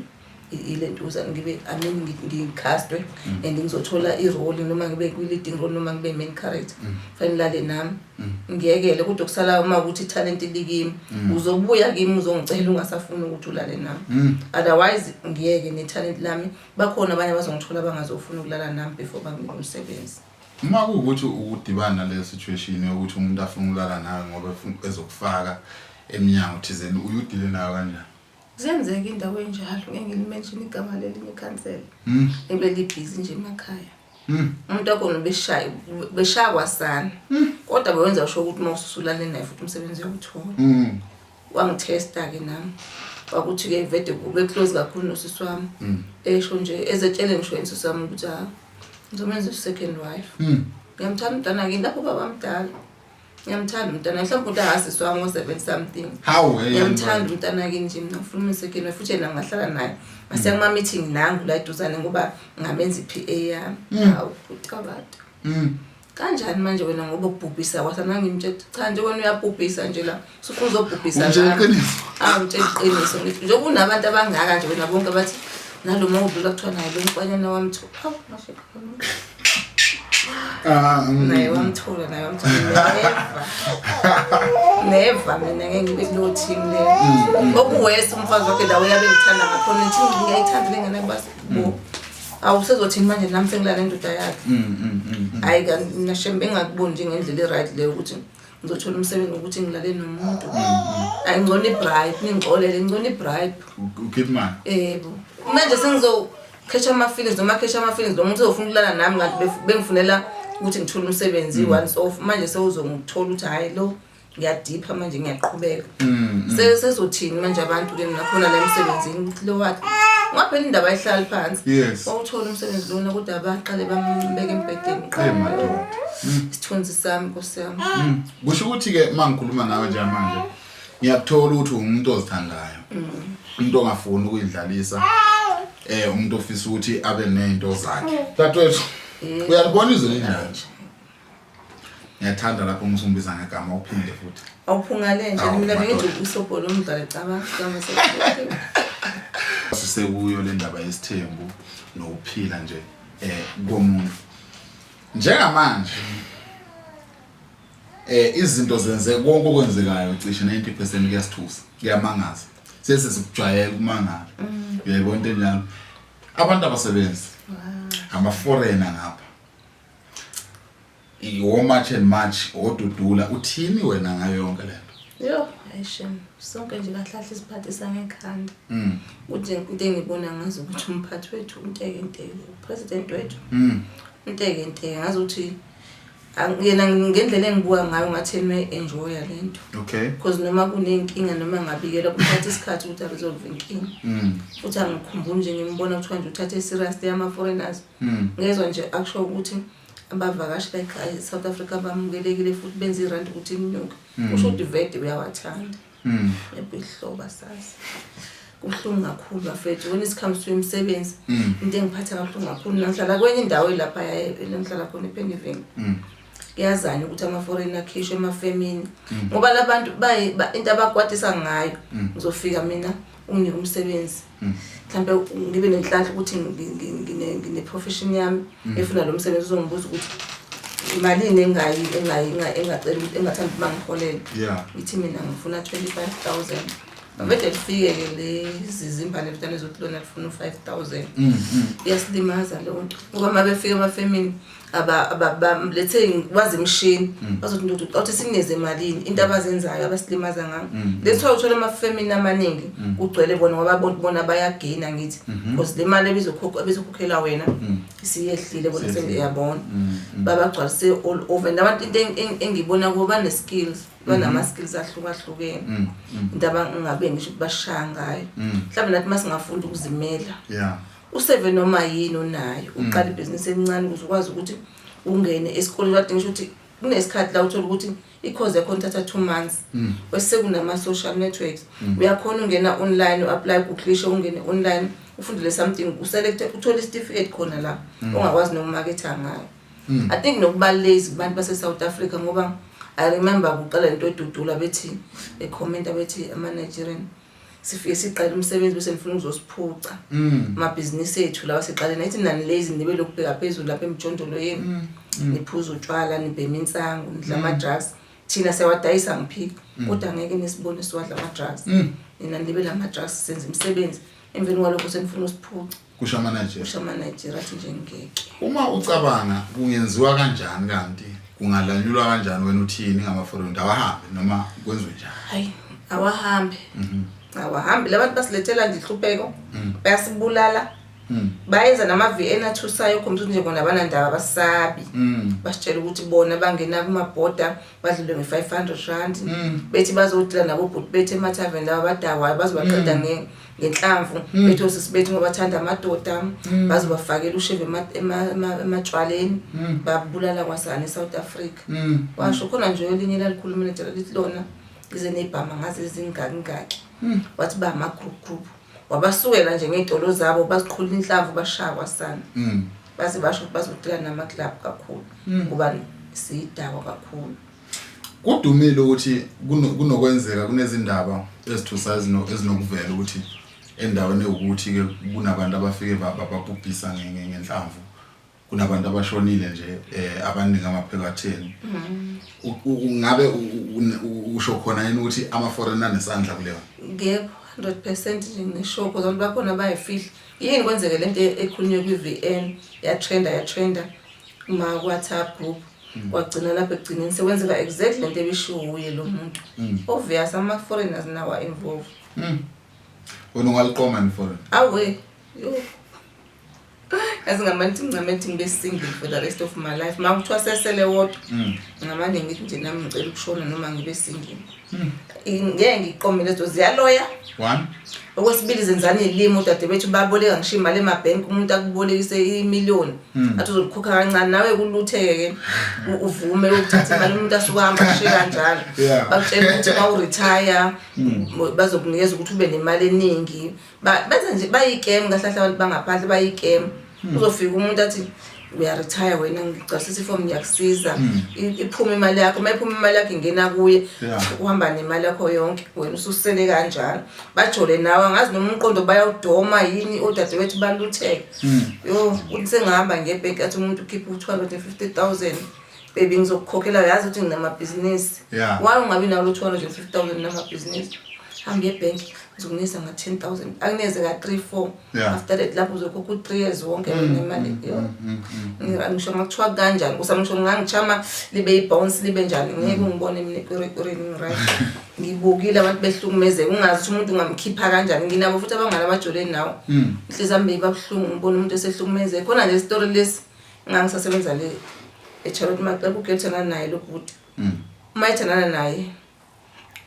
ilentuzane, ngibe, I mean, ngikhastwe and ngizothola i-role, noma ngibe kwi-leading role noma ngibe main character, fanele ulale nami, ngiyekele. Kodwa kusala uma ukuthi ithalente likimi, uzobuya kimi uzongicela ungasafuni ukuthi ulale nami. Otherwise ngiyeke nethalente lami, bakhona abanye abazongithola abangazofuna ukulala nami before banginike umsebenzi. Uma kuwukuthi ukudibana naleyo situation yokuthi umuntu afuna ukulala nawe ngoba efuna ezokufaka emnyango thizeni, uyudile nayo kanjani? Ziyenzeka indawo enjalo, ngeke ngilimenshini igama lelinye ikhansela ebelibhizi nje emakhaya. Umuntu wakhona ubeshaya, beshaya kwasana, kodwa bewenza sure ukuthi uma ususulale naye futhi umsebenzi uyawuthola. Wangithesta-ke nami, kwakuthi-ke vede kube close kakhulu nosisi wami. Esho nje, ezetshele ngisho yena usisi wami ukuthi ha, ngizomenza u-second wife. Ngiyamthanda umntwana kini lapho, baba mdala, ngiyamthanda umntwana, mhlawumbe umuntu angasisi wami ngo-seven something. Hawu, hey. Ngiyamthanda umntana kini nje, mina ngifuna umu-second wife, futhi yena ngingahlala naye masiya kuma-meeting nangu la eduzane ngoba ngamenza i-PA yami. Hawu, bhuti abantu. Kanjani manje wena, ngoba ukubhubhisa kwasana, ngimtshela ukuthi cha nje wena uyabhubhisa nje la, usufuna uzobhubhisa Umtshela nami. iqiniso. Ah, ngitshela iqiniso, ngithi njengoba unabantu abangaka nje wena, bonke bathi nalo uma udlula kuthiwa naye lo mfanyana wamthola. Awu, ngasho. Ah. Naye wamthola, naye wamthola. Never, never, mina ngeke ngibe kuleyo team leyo. Okuwesi umfazi wakhe la uyabe ngithanda ngakhona, ngithi ngiyayithanda lengane kubasi bo. Awu, sezothini manje nami sengilala nendoda yakhe? Hayi kanti mina shem bengakuboni njengendlela e-right leyo ukuthi ngizothola umsebenzi ngokuthi ngilale nomuntu. Hayi, ngcono i-bribe, ningixolele, ngcono i-bribe. Ukhipha imali. Yebo, manje sengizokhetha ama-feelings noma khetha ama-feelings, lo muntu uzofuna ukulala nami ngathi bengifunela ukuthi ngithole umsebenzi once off. Manje sewuzongithola ukuthi hhayi lo ngiyadipha manje, ngiyaqhubeka. Sezothini manje abantu-ke nakhona la emsebenzini ukuthi lo wathi ngaphela indaba ayihlali phansi. Wawuthola umsebenzi lona, kodwa baqale bambeka embhedeni. Hey madoda. Isithunzi sami, nkosi yami. Kusho ukuthi-ke uma ngikhuluma nawe njengamanje, ngiyakuthola ukuthi umuntu ozithandayo, umuntu ongafuni ukuyidlalisa, umuntu ofisa ukuthi abe ney'nto zakhe. Dadewethu, uyalibona izwe linjani? Ngiyathanda lapho ngisumbiza ngegama, uphinde futhi. Awuphungale nje. Awu, Mina madoda. bengithi usobho lomdlalo, cabanga igama. Sisekuyo le ndaba yesithembu nokuphila nje komuntu. Njengamanje izinto zenze konke okwenzekayo, cishe 90% kuyasithusa, kuyamangaza. Sese sikujwayela ukumangala. Uyayibona into enjalo. Abantu abasebenzi ama foreigner ngapha. Iwo March and March odudula, uthini wena ngayo yonke lento? Yo. Shem, sonke nje kahle kahle siphathisa ngekhanda. Ukuthi into engibona ngazi ukuthi umphathi wethu untekenteke, upresident wethu untekenteke, ngazi ukuthi yena ngendlela engibuka ngayo ngathi yena uyayi-enjoya le nto. Because noma kunenkinga noma ngabikela kuthatha isikhathi ukuthi aresolve inkinga. Futhi angikhumbuli nje ngimbona kuthiwa nje uthathe serious yama-foreigners. Ngezwa nje akusho ukuthi abavakashi la ekhaya e-South Africa bamukelekile futhi benza irandi ukuthi inyuke. Kusho ukuthi vele uyawathanda. Yebo, ihloba sazi. Kubuhlungu kakhulu bafethu when it comes to imisebenzi. Into engiphatha kabuhlungu kakhulu, mina ngihlala kwenye indawo lapha ngihlala khona ePennyville. Kuyazana ukuthi ama-foreign akhishwe emafemini ngoba labantu into abakwatisa ngayo, ngizofika mina unginike umsebenzi, mhlambe ngibe nenhlanhla ukuthi ngine-profession yami efuna lo msebenzi, uzongibuza ukuthi malini engayi engayi engacela ukuthi engathanda ukuthi bangiholele. Ngithi mina ngifuna 25,000. Bavede lifike-ke lezi zimbali mntana ezothi lona lifuna u-5,000. Iyasilimaza leyo nto ngoba uma befika emafemini let's say wazi imishini, bazothi ndoda uthi sikuneze emalini, into abazenzayo abasilimaza ngayo. That's why uthola amafemini amaningi kugcwele bona ngoba bona bayagaina, ngithi because le mali ebizokhokhela wena isiyehlile, bona sebeyabona babagcwalise all over. And abantu into engibona kubo bane-skills, banama-skills ahlukahlukene, into abangabe ngisho ukuthi bashaya ngayo. Mhlawumbe nathi uma singafunda ukuzimela, useve noma yini onayo, uqala ibhizinisi elincane ukuze ukwazi ukuthi ungene esikoleni. Kade ngisho ukuthi kunesikhathi la uthola ukuthi i-course yakhona ithatha 2 months, bese kunama-social networks, uyakhona ungena online, u-apply, googlishe, ungene online, ufundele something, uselecte, uthole isitifiketi khona la ongakwazi nokumaketha ngayo. I think nokuba lazy kubantu base-South Africa, ngoba I remember kuqala lento edudula bethi ekhomenta bethi ama-Nigerian sifike siqale umsebenzi bese nifuna ukuzosiphuca amabhizinisi ethu lawa siqale. Nathi nani lazy, nibe lokubheka phezulu lapha emjondolo yenu, niphuza utshwala, nibhema insangu, nidla ama-drugs. Thina siyawadayisa, ngiphika, kodwa ngeke nisibone siwadla ama-drugs. Nina nibe lama-drugs, senza imisebenzi, emveni kwalokho senifuna usiphuca. Kusho ama-Nigeria. Kusho ama-Nigeria, athi nje ngeke. Uma ucabanga kungenziwa kanjani kanti kungalanyulwa kanjani, wena uthini ngama-foreign, awahambe noma kwenziwe njani? Hayi, awahambe, awahambe. Labantu basilethela nje inhlupheko, bayasibulala, bayenza nama-VN athusayo okhombisa ukuthi nje bona abanandaba, basabi. Basitshela ukuthi bona bangena kumabhoda badlule nge-R500, bethi bazodila nabobhuti bethu emathaveni laba abadakwayo, bazobaqeda ngenhlamvu, bethi osisi bethu ngoba bathanda amadoda bazobafakela ushevu ematshwaleni, babulala kwasana e-South Africa. Washo khona nje elinye lalikhuluma letshela lithi lona lize nebhama ngaze ezingaki wathi ba ama-group group, wabasukela nje ngey'tolo zabo, baziqhula inhlamvu, bashaya kwasana. Baze basho ukuthi bazodila nama-club kakhulu ngoba siyidakwa kakhulu. Kudumile ukuthi kunokwenzeka kunezindaba ezithusayo ezinokuvela ukuthi endaweni ewukuthi-ke kunabantu abafike babhubhisa ngenhlamvu, kunabantu abashonile nje abaningi amapheko atheni. Ungabe usho khona yini ukuthi ama-foreigner anesandla kuleyo? Ngekho 100% nje ngisho because abantu bakhona bayifihla. Yini kwenzeke lento ekhulunywe kwi-VN, yatrenda, yatrenda kuma WhatsApp group, kwagcina lapho ekugcineni sekwenzeka exactly lento ebishiwo uye lo muntu. Obvious ama-foreigners nawo are-involved. Wena ungaliqoma ni foreign? Awe, yo, yazi ngamane ukuthi ngincame ukuthi ngibe single for the rest of my life. Ma kuthiwa sesele wodwa, ngamane ngithi nje nami ngicela ukushona noma ngibe single. Ngeke ngiqome lezo ziyaloya. One. Okwesibili, zenzani iy'limi udadewethu, baboleka ngisho imali emabhenki, umuntu akubolekise imiliyoni athi uzolikhokha kancane, nawe kulutheke-ke uvume ukuthatha imali, umuntu asuke ahamba ashiye kanjalo. Bakutshela ukuthi uma uretire bazokunikeza ukuthi ube nemali eningi. Benza nje bayi-scam kahle kahle, abantu bangaphandle bayi-scam. Uzofika umuntu athi uyaretire wena, ngigcwalisisa ifomu, ngiyakusiza. Iphume imali yakho, uma iphuma imali yakho ingena kuye. Uhamba nemali yakho yonke, wena ususele kanjalo, bajole nawe, angazi noma umqondo bayawudoma yini, odadewethu balutheke. Yo, uthi sengihamba ngebhenki, athi umuntu ukhiphe u-250,000, baby ngizokukhokhela, yazi ukuthi nginamabhizinisi. Why ungabi nawo lo 250,000 namabhizinisi? Hamba ebhenki, ngizokunikeza nga-10,000, akunikeze nga-three four. After that lapho uzokhokha u-3 years wonke wena imali yo. Ngisho ngakuthiwa kanjani kusami, ngisho ngangichama libe i-bounce libe njani, ngeke ungibone mina ekwerekwereni, ngi-right. Ngibukile abantu behlukumezeka, ungazi ukuthi umuntu ungamkhipha kanjani. Nginabo futhi abangani abajoleni nawo. Inhliziyo yami beyiba buhlungu ngibona umuntu esehlukumezeka. Khona nje isitori lesi ngangisasebenza le eCharlotte Maxeke, ugirl ethandana naye lo bhuti. Uma ethandana naye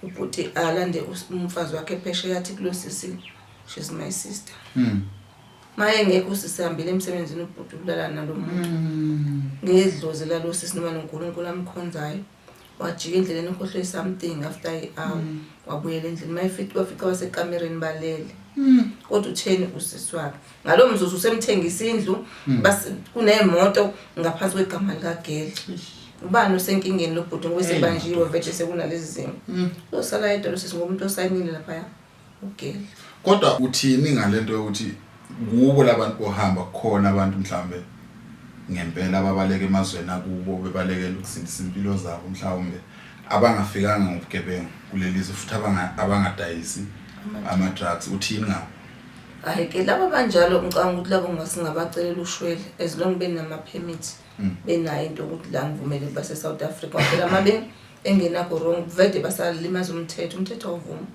ubhuti alande umfazi wakhe phesheya, athi kulo sisi, "She's my sister." Ma engekho usisi, ehambile emsebenzini, ubhuti ulala nalo muntu. Ngedlozi lalo sisi noma noNkulunkulu amkhonzayo, wajika endleleni, ukhohlwe something after i-hour, wabuyela endlini. Ma efika, wafica basekamereni balele, kodwa utheni usisi wakhe ngalo mzuzu usemthengisa indlu, kuney'moto ngaphansi kwegama likagirl. Ubani osenkingeni? Lo bhuti, ngoba sebanjiwe vele, sekunalezi zimo. Uzosala yedwa lo sisi ngoba umuntu osayinile laphaya ugirl. Kodwa uthini ngalento yokuthi kubo labantu bohamba kukhona abantu mhlambe ngempela ababaleka emazweni akubo bebalekela ukusindisa impilo zabo, mhlawumbe abangafikanga ngobugebengu kuleli zwe futhi abangadayisi ama-drugs? Uthini ngabo? Hhayi ke, laba banjalo, ngicabanga ukuthi labo ngasingabacelela ushwele as long benama-permit, benayo into yokuthi la ngivumele base-South Africa. Phela uma engenakho wrong, vele basalimaza umthetho, umthetho awuvumi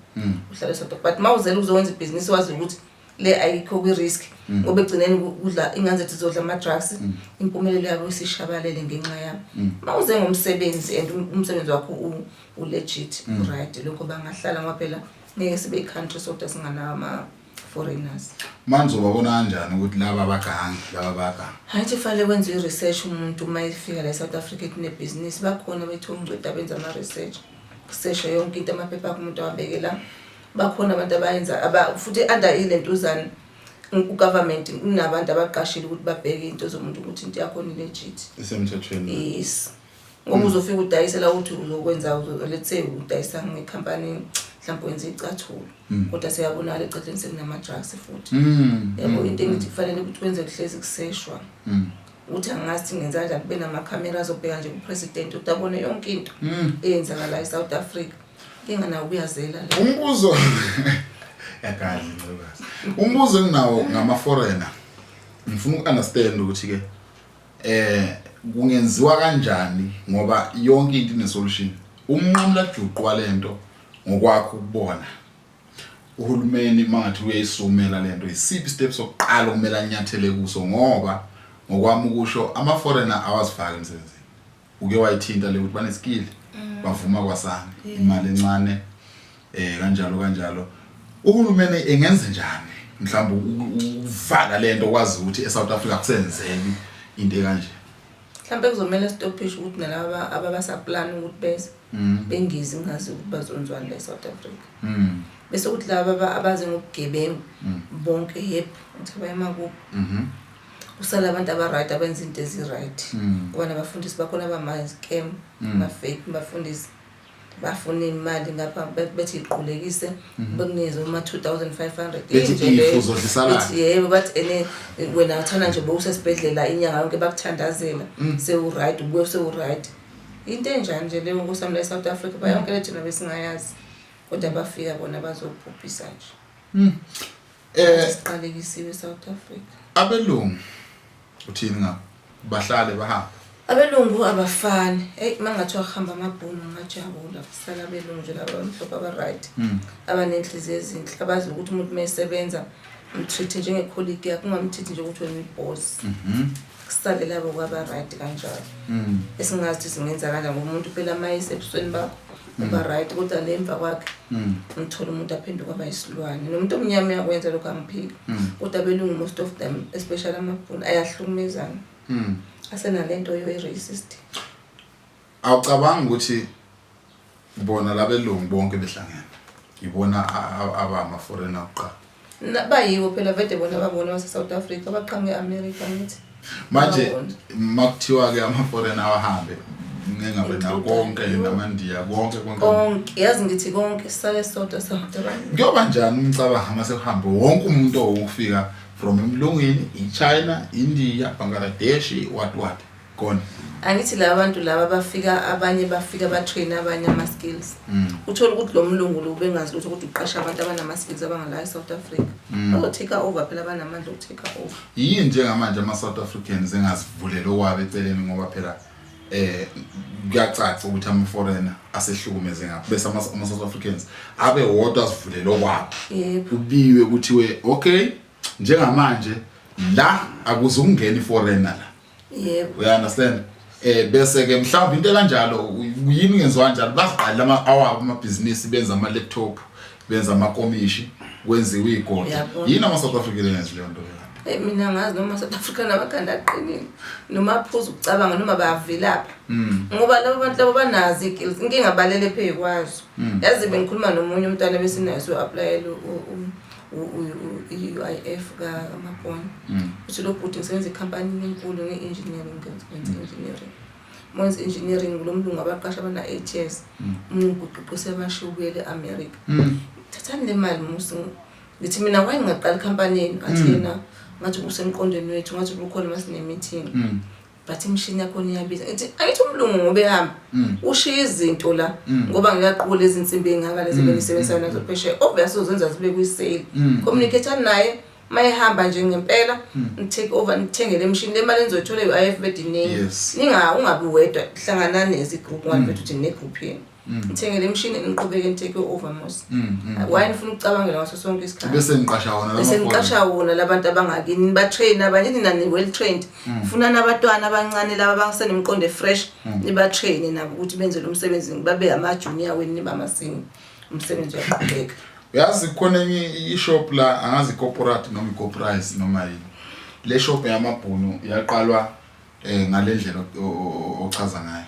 uhlale e-South Africa. But uma uzele uzokwenza ibhizinisi, wazi ukuthi le ayikho kwi-risk, ngoba ekugcineni kudla ingane zethu zizodla ama-drugs, impumelelo yabo isishabalele ngenxa yabo. Uma uze ngomsebenzi and umsebenzi wakho u-legit, right, lokho bangahlala, ngoba phela ngeke sibe i-country sodwa singanawo ama-foreigners. Manje uzobabona kanjani ukuthi laba abagangi, laba bayaganga? Hayi, kufanele kwenziwe i-research. Umuntu uma efika la e-South Africa ethi unebhizinisi, bakhona bethu ongcweti abenza ama-research, kuseshwe yonke into, amaphepha akho umuntu awabekela. Bakhona abantu abayenza futhi under ilentuzane ugovernment kunabantu abaqashile ukuthi babheke into zomuntu ukuthi into yakhona i-legit. Isemthethweni. Yes, ngoba uzofika udayisela ukuthi uzokwenza let's say udayisa ngekhampani, mhlawumbe wenza icathulo, kodwa seyabonakala ecathulweni sekunama-drugs futhi. Yabo, into engithi kufanele ukuthi kwenze kuhlezi kuseshwa ukuthi angazi ngenza kanjani, kube namakhamera azobheka nje kupresident ukuthi abone yonke into eyenzakalayo e-South Africa. Inkinga nawo kuyazela le. Umbuzo yagadla intokazi, umbuzo enginawo ngama-foreigner, ngifuna uku-understand ukuthi-ke kungenziwa kanjani, ngoba yonke into ine-solution. Umnqamula juqu walento, ngokwakho ukubona, uhulumeni mangathi uyayisumela lento, isiphi step sokuqala okumele anyathele kuso? Ngoba ngokwami ukusho, ama-foreigner awazifaki emsebenzini. Uke wayithinta le ukuthi baneskill, bavuma kwasani imali encane, kanjalo kanjalo. Uhulumeni engenza njani mhlawumbe ukuvala lento, kwazi ukuthi eSouth Africa kusenzeki into ekanje? Mhlawumbe kuzomele stophishe ukuthi nalaba ababasaplani ukuthi beze bengezi, ngazi ukuthi bazonzwani la e-South Africa, bese kuthi laba abaze ngobugebengu bonke, yep, ukuthi abayemakubo. Kusala abantu aba-right, abenza into ezi-right, ngoba nabafundisi bakhona abama-scam, ama-fake bafundisi, bafuna imali ngapha, bethi iqulekise, bekunikeze uma-2500. Bethi if uzodla isaladi. Bethi yebo, bathi ene wena uthanda nje bowusesibhedlela inyanga yonke, bakuthandazela, sewu-right, ubuye sewu-right. Into enjani nje leyo, nkosi yami, la e-South Africa? Bayonke le thina besingayazi, kodwa bafika bona bazobhubhisa nje. Siqalekisiwe e-South Africa. Abelungu uthini ngabo? Bahlale, bahambe? Abelungu abafani. Eyi, uma ngathiwa kuhamba amabhunu ngingajabula, kusala abelungu nje laba abamhlophe aba-right, abanenhliziyo ezinhle, abazi ukuthi umuntu uma esebenza mtreat njengecolleague yakho, ungamtreat nje ukuthi wena uyiboss. Kusale labo kwaba-right kanjalo. Esingazi ukuthi singenza kanjani, ngoba umuntu phela uma esebusweni bakho uba right, kodwa le emva kwakhe ngithola umuntu aphenduka aba yisilwane. Nomuntu omnyama uyakwenza lokho, angiphiki, kodwa abelungu, most of them, especially amabhunu, ayahlukumezana, asenalento yo-racist. Awucabangi ukuthi bona labelungu bonke behlangene ibona abama-foreigner kuqala? Bayiwo phela vele bona, babona base-South Africa, baqhamuke e-America, ngithi. Manje Babona. Makuthiwa-ke ama-foreigner awahambe, ngengabe nakonke namandiya, konke konke. Konke, yazi ngithi konke, sisale sodwa sabantu abaningi. Kuyoba njani umcabango uma sekuhambe wonke umuntu owukufika from emlungwini, i-China, India, Bangladesh, what what, gone? Angithi laba bantu laba bafika, abanye bafika batrain abanye ama-skills. Uthole ukuthi lo mlungu lo ubengazi lutho, ukuthi uqasha abantu abanama-skills abangala e-South Africa, bazo-take over phela, banamandla okutake over. Yini njengamanje ama-South Africans engazivulele okwabo eceleni? Ngoba phela Kuyacaca ukuthi ama foreigner asehlukumeze ngapha, bese ama South Africans abe wodwa azivulele okwabo. Kubiwe kuthiwe, okay, njengamanje la akuzungena iforeigner la. Uya understand? Bese ke mhlawumbe into kanjalo, yini ngenziwa kanjalo, baziqalela ama awabo amabhizinisi, benza ama laptop, benza amakomishi, kwenziwe igoda. Yini ama South African engenzi leyo nto leyo? Mina ngazi noma South Africa namakhanda aqinile, noma aphuza ukucabanga, noma bayavilapha, ngoba labo bantu labo banazo iy'skills, inkinga balele phezu kwazo. Yazi, bengikhuluma nomunye umntwana besinayo, so-applyela i-UIF kaMapona. Uthi lo bhuti, ngisebenza ekhampanini enkulu nge-engineering, ngenza engineering. Mwenza engineering, lo mlungu abaqasha abana-8 years, umlungu guquqise bashiye, ubuyele e-America. Thathani le mali musi. Ngithi mina, why ngingaqala ikhampani yenu? Athi yena, ngathi kusemqondweni wethu, ngathi kukhona masine-meeting, but imishini yakhona iyabiza. Ngithi, angithi umlungu ngoba ehamba ushiya izinto la, ngoba ngiyaqula izinsimbi ey'ngaka lezi benisebenzisayo nazo phesheya, obvious uzozenza zibe kwi-sale. Communicate naye mayehamba nje ngempela, ni-take over, nithenge le mishini. Le mali enizoyithola i-UIF bediningi. Ninga ungabi wedwa, hlangana nezi-group, ngathi bethu uthi ne-group yenu, nithenge le mishini, niqhubeke ni-take over mos. Why nifuna ukucabangela ngaso sonke isikhathi? Bese niqasha wona lama Bese niqasha wona labantu abangakini, nibatrain abanye. Nina ni-well trained, funani abantwana abancane laba abasenemiqondo e-fresh, nibatraine nabo ukuthi benze lo msebenzi, babe ama-junior wenu, nibe ama-senior, umsebenzi uyaqhubeka. Uyazi, khona enye i-shop la, angazi i-corporate noma i-corporise noma yini. Le shop yamabhunu yaqalwa ngalendlela ochaza ngayo.